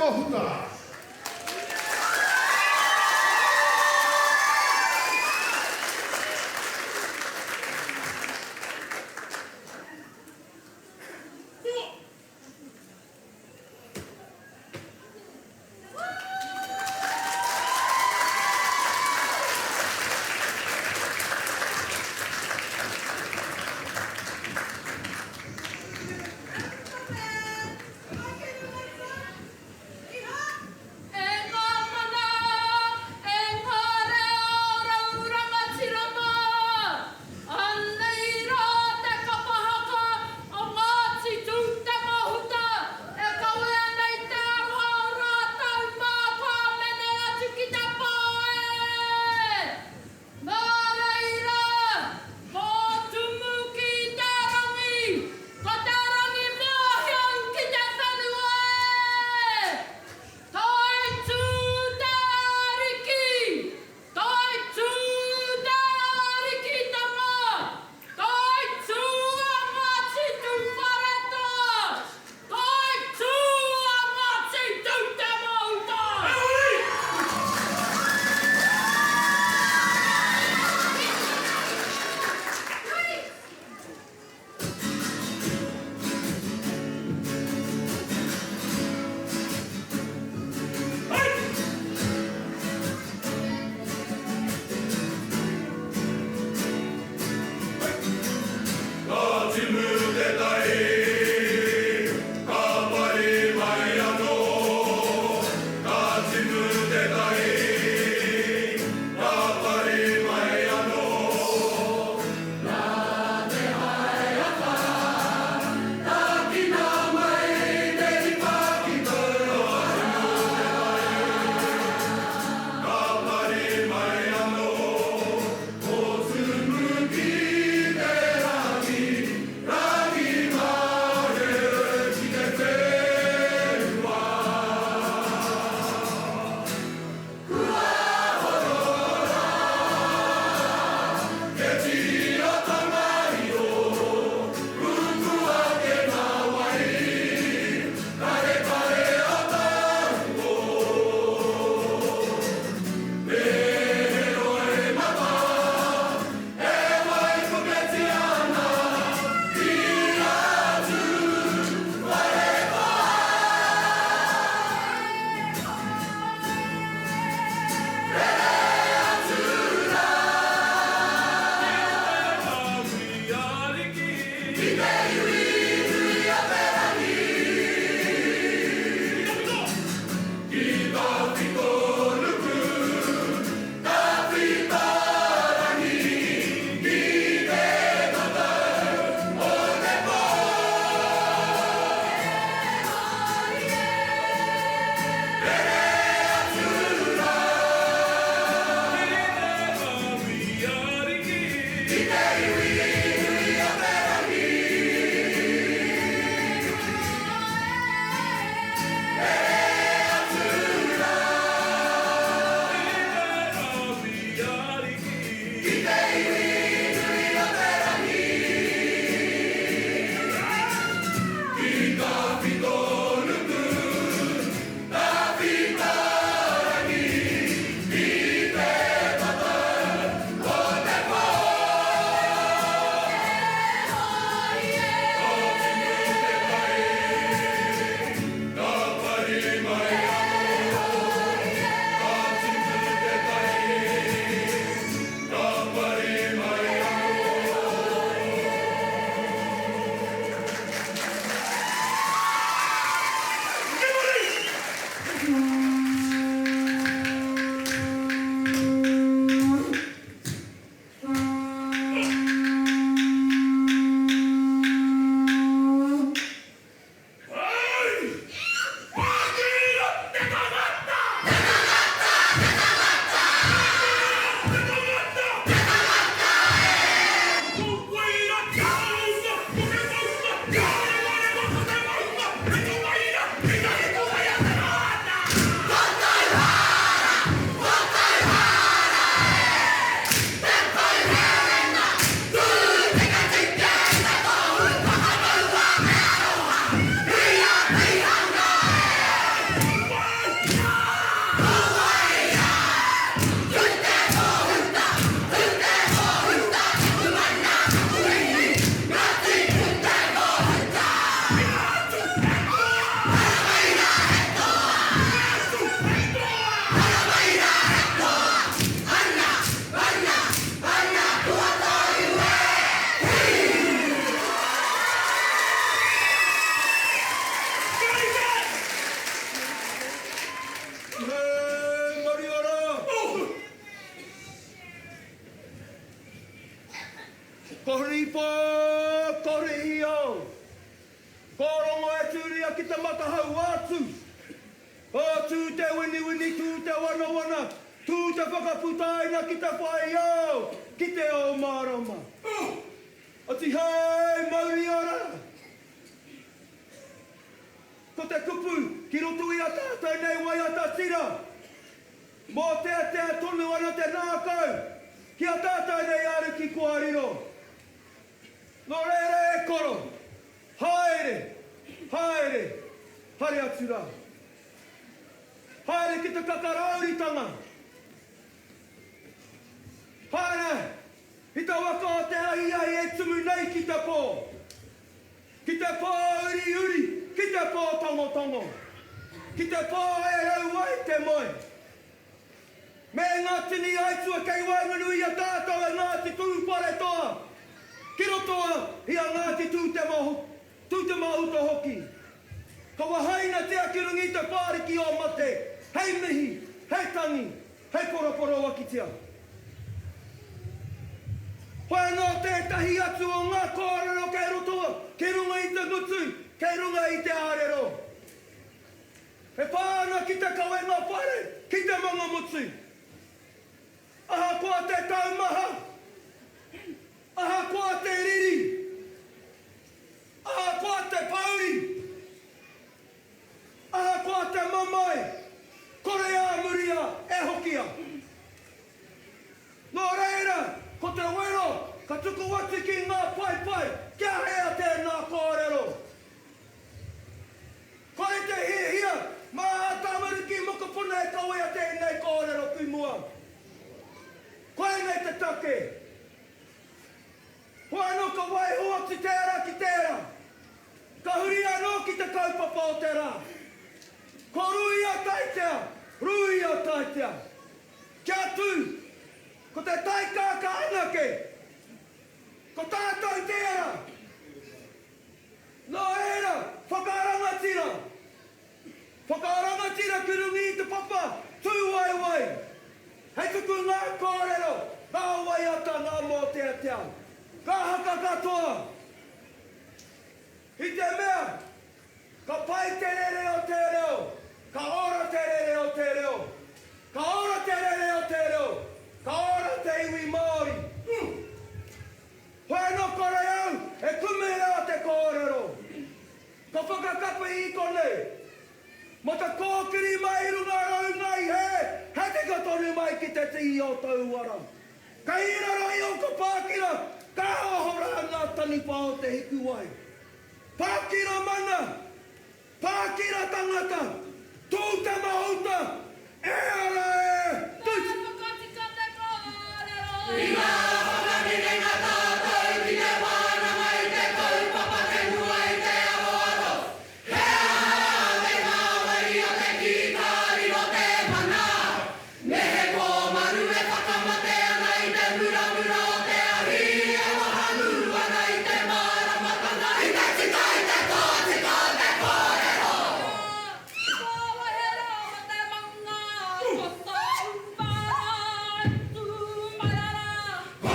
Mahuta. E ngā mana, e ngā reo rau rangatira mā, anei rā te kapa haka o Ngāti Tūtemahuta e kawe ana i te aroha o rātou mā pāmene atu ki te pā e! Nā reira, ko Tumu ki te rangi, ko te rangi mōhio ki te whenua e! Toitū te Ariki! Toitū te Arikitanga! Toitū a Ngāti Tūwharetoa! Toitū a Ngāti Tūtemahuta! Ka timu te tai, ka pari mai anō. Ka timu te tai, ka pari mai anō. Ka pari mai anō, ko Tumuki te rangi, rangi. ki te Matahauātū. Ā, tū te winiwini, tū te wanawana, tū te whakaputaina ki te whai ao, ki te ao mārama. Oti hei mauri ora! Ko te kupu ki roto i a tātou nei waiata tira, mōteatea tonu ana te ngākau ki a tātou nei ariki kua riro. Nō reira e koro, haere, haere, haere atu rā. Haere ki te kakarauritanga. Haere i te waka o te ahiahi e tumu nei ki te pō. Ki te pō uriuri, ki te pō tangotango. Ki te pō e rau ai te moe. Me ngā tini aituā kei waenganui i a tātou e Ngāti Tūwharetoa, ki roto i a Ngāti Tūtemahuta hoki. Ka wahainatia ki runga i te whāriki o mate, hei mihi, hei tangi, hei poroporoakitia. Hoi anō tētahi atu o ngā kōrero kei roto, ki runga i te ngutu, kei runga i te ārero. E pā ana ki te kawenga whare, ki te mangamutu. Ahakoa te taumaha, ahakoa te riri, ahakoa te pouri, ahakoa te mamae, kore ā muri a e hokia. Nō reira, ko te wero ka tuku atu ki ngā paepae kia hea tēnā kōrero. Kore te hiahia mā ā tamariki mokopuna e kawea tēnei kōrero ki mua. Koinei te take. Hoi anō ka waiho atu tērā ki tērā. Ka huri anō ki te kaupapa o te rā. Ko Ruia Taitea, Ruia Taitea. Kia tū! Ko te taikākā anake! Ko tātou tērā! Nō ērā whakarangatira, whakarangatira ki runga i te papa tūwaewae, hei tuku ngā kōrero, ngā waiata, ngā mōteatea, ngā haka katoa. I te mea, ka pai te rere o te reo, ka ora te rere o te reo, ka ora te rere o te reo, ka ora te iwi Māori. Hoi anō kore au e kumera te kōrero. Ka whakakapi i konei. Mō te kōkiri mai i runga raunga i hē, he tika tonu mai ki te tihi o Tauara. Kei raro i ōku pākira, ka oho rā ngā taniwha o te hikuwai. Pākira mana! Pākira tangata! Tū te mahuta! E ara e! Tū! Ka whakatika te kōrero. Ina whakaminenga tātou ki te wānanga i te kaupapa whenua i te aroaro, he aha rā te ngāwari o te kī ka riro te mana? Me he kōmaru e whakamate ana i te muramura o te ahi e wahangū ana i te māramatanga i te tika i te tōtika o te kōrero. Ko Waheroa te maunga, ko tōu marae, tū mai ara. Ko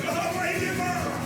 Ka wahine mā!